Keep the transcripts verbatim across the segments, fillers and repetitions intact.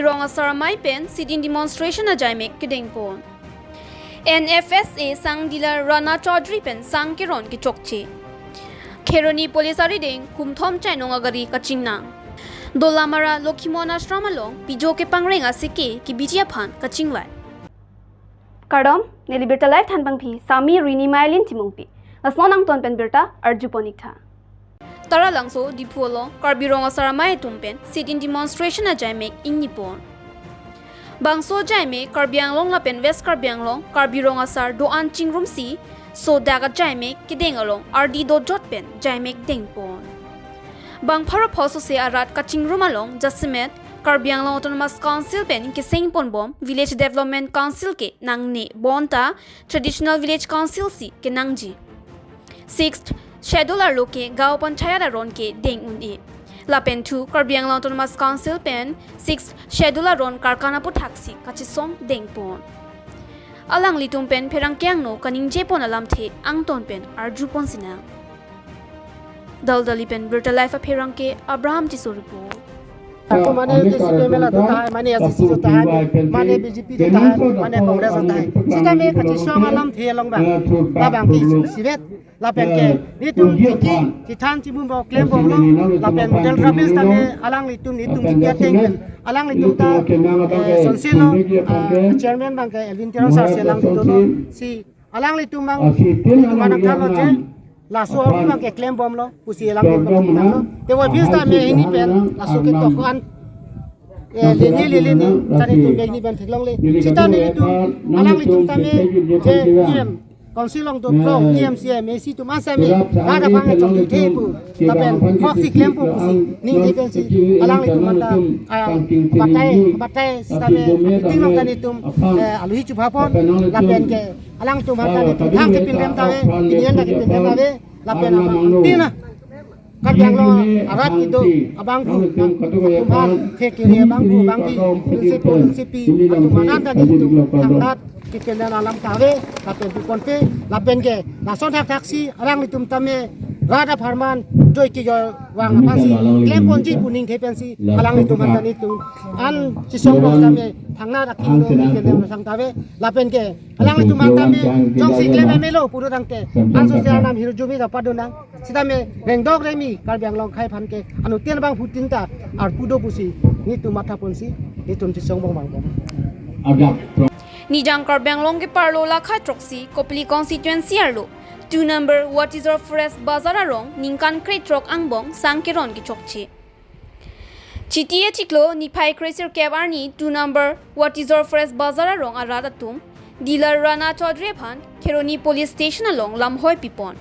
Rong asar amei pen sit-in demonstration ajaimek kedengpon. N F S A sang dealer Rana Chaudhary pen sang keron kechokche. Kheroni Police arideng humthom chainong agari kachingnang. Dolamara Lokhimon Ashram along pijo kepangreng asike kebiji aphan kachingvai. Kardom, neli Birta Live thanpangpi, Sami Rini Mailin Timungpi. Lasnon angton pen birta arjupon-iktha. Taralangso Diphu along Karbi Rong Asar Amei atum pen sit-in demonstration ajaimek ingnipon. Bangso ajaimek Karbi Anglong lapen West Karbi Anglong Karbi Rong Asar do-an chingrumsi sodak ajaimek kedeng along ardi dojot pen jaimek dengpon. Bang pharo phosose arat kachingrum along jasemet Karbi Anglong Autonomous Council pen kesengponbom Village Development Council ke nangne bonta Traditional Village Council si kenangji. Sixth Schedule arlo ke gaon panchayat aron kedeng un-e. Lapen thu Karbi Anglong Autonomous Council pen Sixth Schedule aron karkan aputhaksi kachesong dengpon. Alanglitum pen pherangke angno kaningjepon alamthe angton pen arjupon sinang. Daldali pen Birta Live apherangke Abraham Tisso report. Ako mane K C P M L atum tahai, mane A C C atum tahai, mane B J P atum tahai, mane Congress atum tahai. Sitame kachesong alamthe along ba, labang ke isivet, lapen ke netum tiki chethan chimum bo klem bomlo, lapen model rubbish tame alanglitum netum tiki ateng pen alanglitum ta, eh, sonselo, ah, chairman abang ke Elwin Teron sir si alanglitum dolo, si alanglitum abang, netum anak thanlo je, laso arum abang ke klem bomlo pusi alanglitum abang thanlo. Te wa bis tame hini pen laso ketok ko-an, eh, lini lini ni, tani tum ke hini pen theklongle. Sita netum, alanglitum tame je E M, Council along dotlo, E M, C E M, A C atum asame, rat aphan chokche pu, lapen hoksi klempo pusi ningje pensi alanglitum anta, ah, batai, batai sitame meeting along ta netum, eh, aluhi chubapon, lapen ke alangtum anta netum thang kepinrem ta ave, pinian ta kepinrem ta ave, lapen abang tina Karbi Anglong arat kedo abangphu, atum aphan thek kere abangphu, abangpi, dunsi po, dunsi pi, atum anan ta netum thangnat kepinrem alam ta ave, lapen puponpe, lapen ke lason thakthaksi alanglitum tame rat apharman joi kejoi vang aphansi klemponji pu ningje pensi alanglitum anta netum an chisong rong tame thangnat akhingno kepinrem sang ta ave, lapen ke alanglitum anta me jongsi klem melo puro tangte, anso si arnam hirjume ta padonang. Sitame rengdok rengmi Karbi Anglong akhei aphan ke anuttin abangphutin ta arpu do pusi netum mathaponsi netum chisong bong bang bong. Nijang Karbi Anglong keparlo lakha throksi Kopili constituency arlo two number Watizor Fresh Bazar arong ningkan krethrok angbong sang keron kechokche. Chiti achiklo niphai kresirkep arni two number Watizor Fresh Bazar arong arat atum dealer Rana Chaudhary aphan Kheroni Police Station along lamhoi pipon.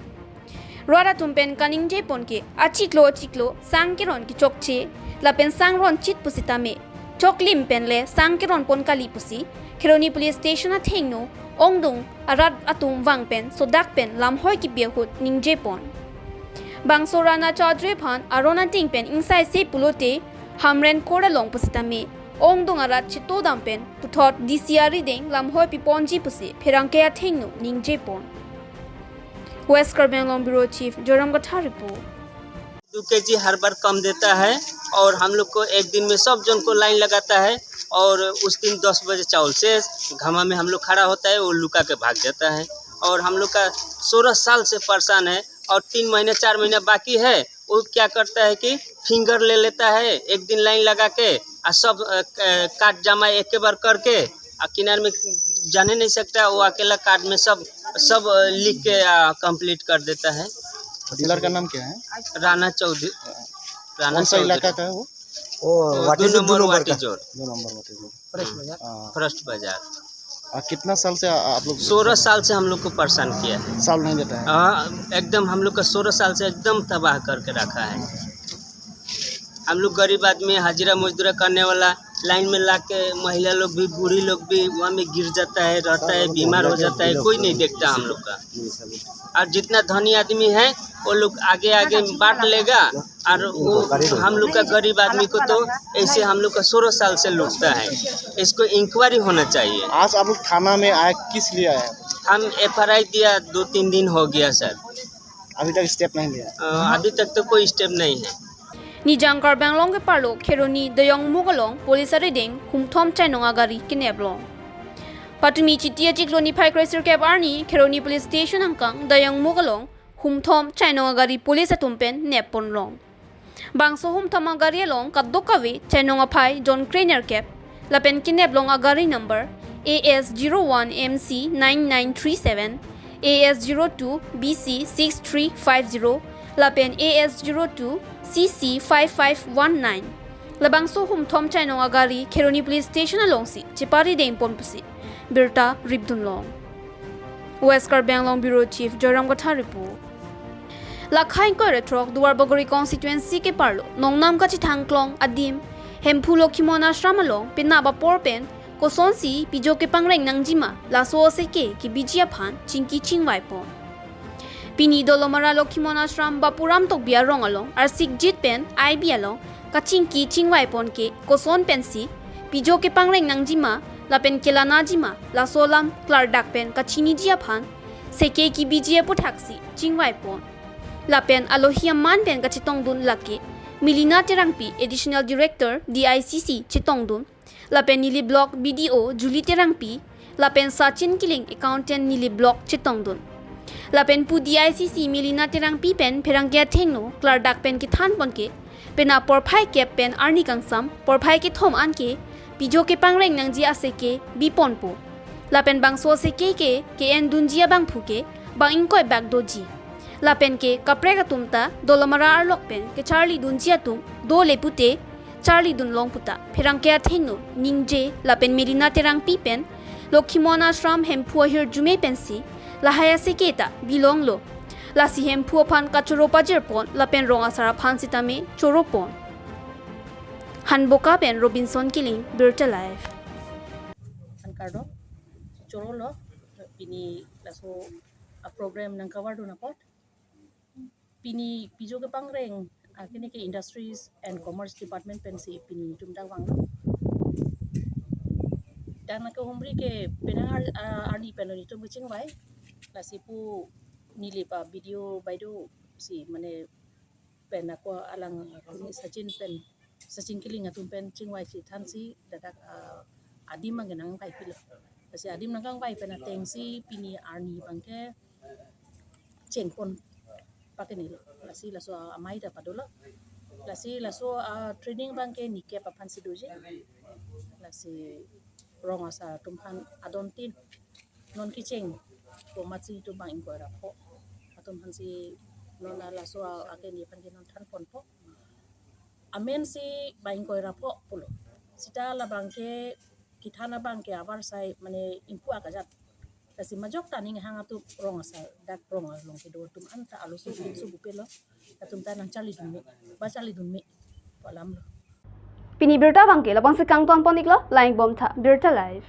Rat atum pen kaningjepon ke achiklo achiklo sang keron kechokche lapen sang ronchit pusitame choklim penle sang keronpon kali pusi Kheroni Police Station athengno ongdung arat atum vang pen sodak pen lamhoi kipi ahut ningjepon. Bangso Rana Chaudhary aphan aron ating pen ingsaise pulote Hamren Court along pusitame ongdung arat chitodam pen puthot D C arideng lamhoi piponji pusi pherangke athengno ningjepon. West Karbi Anglong Bureau Chief Joram Kathar report. दो केजी हर बार कम देता है और हम लोग को एक दिन में सब जन को लाइन लगाता है और उस दिन दस बजे चावल से घामा में हम लोग खड़ा होता है, वो लुका के भाग जाता है। और हम लोग का सोलह साल से परेशान है और तीन महीने चार महीने बाकी है, वो क्या करता है कि फिंगर ले लेता है एक दिन लाइन लगा के, और सब अ, क- काट जमा एक के बार करके आ किनार में जाने नहीं सकता, वो अकेला कार्ड में सब सब लिख के कंप्लीट कर देता है। डीलर का नाम क्या है? राणा चौधरी। राणा कौन सा चौधरी। इलाका का है वो? वो दो नंबर वाटी जोड़। दो नंबर वाटी जोड़। फर्स्ट बाजार। आ, कितना साल से आ- आप लोग? सोलह साल से हम लोग को परेशान किया है। साल नहीं देता है। हाँ, एकदम हम लोग का सोलह साल से एकदम तबाह करके रखा है। हम लोग गरीब आदमी, हाजिरा मजदूरा करने वाला, लाइन में ला के महिला लोग भी, बूढ़ी लोग भी वहाँ में गिर जाता है, रहता है, बीमार हो जाता है, कोई नहीं देखता हम लोग का। और जितना धनी आदमी है वो लोग आगे आगे बांट लेगा, और वो हम लोग का गरीब आदमी को तो ऐसे हम लोग का सोलह साल से लूटता है। इसको इंक्वायरी होना चाहिए। आज आप लोग थाना में आए, किस लिए आए? हम एफआरआई दिया, दो तीन दिन हो गया सर। अभी तक स्टेप नहीं लिया। अ, अभी तक तो कोई स्टेप नहीं है। Nijang Karbi Anglong keparlo Kheroni Dayong Muk along police arideng humthom chainong agari kenep long. Patumi Chiti achiklo niphai kre-sirkep arni Kheroni Police Station angkang Dayong Muk along humthom chainong agari police atum pen nep pon long. Bangso humthom agari along kadokave chainong aphai jon krenerkep lapen kenep long agari number A S zero one M C nine nine three seven, A S zero two B C six three five zero lapen A S zero two C C five five one nine. Labangso humthom chainong agari Kheroni Police Station alongsi cheparideng pon pusi birta ripdun long. West Karbi Anglong Bureau Chief Joyram Kathar report. Lakha ingkoi ra throk Duarbagori constituency keparlo nongnam kachethang klong adim Hemphu Lokhimon Ashram along penap apor pen kosonsi pijo kepangreng nangjima laso aseke kebiji aphan chingki chingvai pon. Pini Dolamara Lokhimon Ashram Bapuram Tokbi arong along arsikjit pen I B along kachingki chingvai pon ke koson pensi pijo kepangreng nangjima lapen kelanajima laso alam klardak pen kachiniji aphan seke kebiji aputhaksi chingvai pon. Lapen alohi aman pen kachetongdun lake Milina Terangpi, Additional Director D I C C chetongdun, lapen neli Block B D O Julie Terangpi, lapen Sachin Kiling, Accountant, neli Block chetongdun. Lapen pu D I C C Milina Terangpi pen pherangke athengno klardak pen kethan pon ke penap porphai kep pen arni kangsam porphai kethom anke pijo kepangreng nangji aseke biponpo. Lapen bangso aseke ke ke-endunji abangphu ke bang ingkoi bak doji. Lapen ke kaprek atum ta Dolamara arlok pen kecharlidunji atum dole pute charlidun long puta pherangke athengno ningje lapen Milina Terangpi pen Lokhimon Ashram Hemphu ahirjume pensi lahai aseke ta bilonglo. Lasi Hemphu aphan kachoro pajir pon lapen rong asar aphan sitame choro pon. Hanboka pen Robinson Kiling, Birta Live. An kardom, choro lo, pini laso a program nangkavardun apot. Pini pijo kepangreng, ah, kene ke Industries and Commerce Department pensi pini netum dak vanglo. Dak nangkehumri ke penang ar-, ah, arni pen netum kechingvai. Lasi pu neli pa B D O baido si mane pen ako alang Sachin pen, Sachin Kiling atum pen chingvai chethansi ladak, ah, adim abang ke nangvai pilo. Lasi adim nangkangvai pen atengsi pini arni abang ke chengpon pakenilo. Lasi laso amei ta padolo. Lasi laso, ah, training abang ke nikep aphansi doji. Lasi rong asar atum aphan adon tin non kecheng komatsi atum bang ingkoi ra pho atum aphansi non laso, ah, akeni aphan ke non than ponpo. Amen si bang ingkoi ra pho pulo. Sita labang ke kethan abang ke avarsai mane ingpu akajat. Lasi majok ta ning hang atum rong asar, dak rong along kedo atum anta alo subu subu pelo. Atum ta nangcharlidun me, ba charlidun me pu alam lo. Pini birta abang ke labangsi kangton pon iklo, lang bom tha, Birta Live.